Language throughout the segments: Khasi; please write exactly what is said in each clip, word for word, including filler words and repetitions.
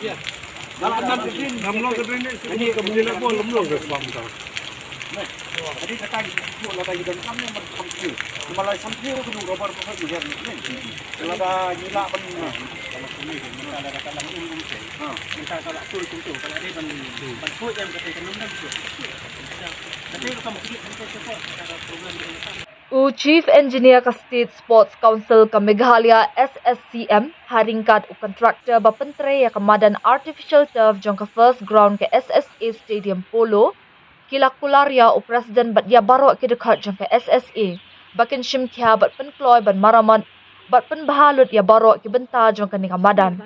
Lam long ka drainage, ka bor ka bor lam long ka pam ka. Jadi kata itu lada kita kan ni macam tu. Cuma lai sampai tu rubber tu kan dia ni. Lada gila pun. Ha. U Chief Engineer ka State Sports Council ka Meghalaya, S S C M, ha ryngkat u contractor ba pyntrei ïa ka madan artificial turf jong ka first ground ka S S A Stadium Polo, ki la kular ïa u president bad ïa baroh ki dkhot jong ka S S A ba kin shim khia bad pynkloi ban maramot bad pynbha lut ïa baroh ki bynta jong kane ka madan.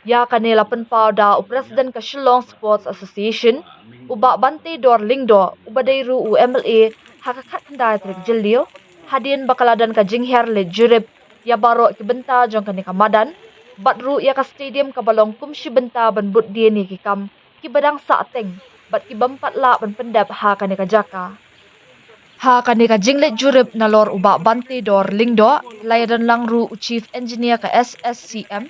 Ïa kane la pynpaw da u president ka Shillong Sports Association, u Bah Bantedor Lyngdoh, uba dei ruh u M L A ha ka khatkhyndai tarik Jylliew, hadien ba ka la don ka jinghiar leit jurip ïa baroh ki bynta jong kane ka madan bad ruh ïa ka stadium kaba long kum shi bynta ban bud dien ïa ki kam kiba dang sahteng bad ki bym pat lah ban pyndep ha kane ka jaka. Ha kane ka jingleit jurip nalor u Bah Bantedor Lyngdoh, la ïadon lang ruh u Chief Engineer ka S S C M,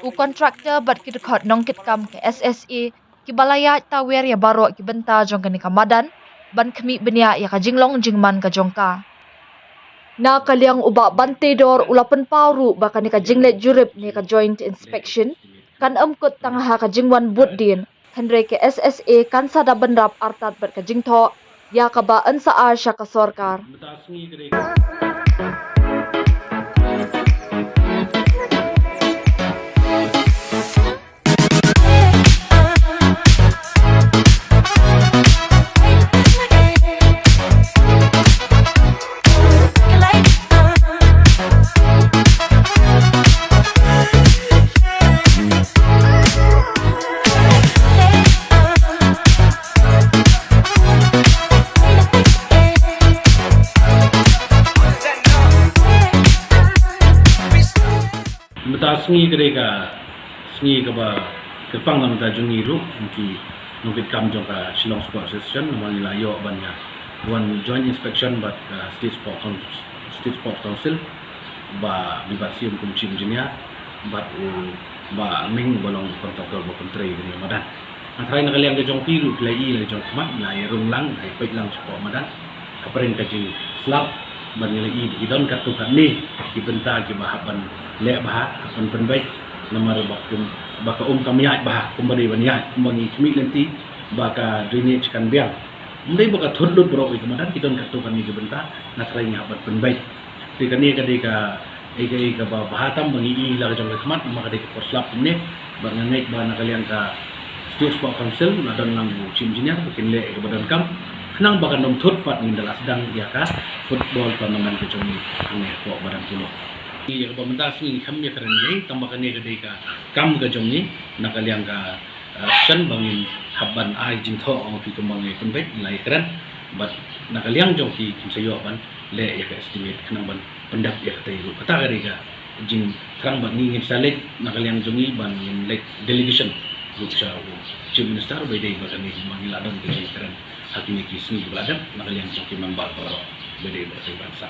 u contractor bad ki dkhot nongkitkam ka S S A, kiba la ïaid tawiar ïa baroh ki bynta jong kane ka madan ban khmih bniah ïa ka jinglong jingman ka jong ka. Na ka liang u Bah Bantedor u la pynpaw ruh ba kane ka jingleit jurip ne ka joint inspection kan ym kut tang ha ka jingwan bud dien, hynrei ka S S A kan sa da bynrap artat bad ka jingthoh ïa kaba yn sa ai sha ka sorkar. Mynta sngi ka dei ka sngi kaba kyrpang na bynta jong ngi ruh, ki nongkitkam jong ka Shillong Sports Association, namar ngi la ïoh ban ïa wan joint inspection bad ka State Sports Coun-, State Sports Council, Bah Bibat Syiem kum Chief Engineer bad u Bah Ming ba long contractor ba pyntrei kane ka madan. Hynrei na ka liang ka jong phi ruh phi la i la jong khmat, la i rung lang, la i peit lang shapoh madan. Hapdeng ka jingslap, bad ngi la i, i don katto katne ki bynta kiba hap ban leh bha, hap ban pynbeit, namar ba kum, ba ka um kam ïaid bha kumba dei ban ïaid, kumba ngi khmih lynti ba ka drainage kan biang. Ym dei ba ka thut lut baroh ïa ka madan, ki don katto katne ki bynta, hynrei ngi hap ban pynbeit. Te kane ka dei ka, ïa ka, ïa kaba bha tam ba ngi i la ka jong ka khmat, namar ka dei ka por slap kumne. Bad nga ngeit ba na ka liang ka State Sports Council la don lang u Chief Engineer ba kin leh ïa kaba donkam, khnang ba kan ym thut pat, ngin da la sdang ïa ka football tournament ka jong ngi hangne hapoh madan Polo. Ïa kaba mynta sngi ngim kham ïakren ei, tang ba kane ka dei ka kam ka jong ngi na ka liang ka, eh, session ba ngin hap ban ai jingthoh ong phi kumba ngi pynbeit, ngi la ïakren. Bad na ka liang jong ki, kin sa ïoh ban leh ïa ka estimate khnang ban pyndap ïa katei ruh. Kata ka dei ka jingthrang bad ngi ngin sa leit na ka liang jong ngi ban ngin leit delegation ruh sha u Chief Minister, ba dei ba kane ba ngi la don ka jingkren ha kine ki sngi kiba la dep na ka liang jong ki member baroh ba dei ba katei ban sa.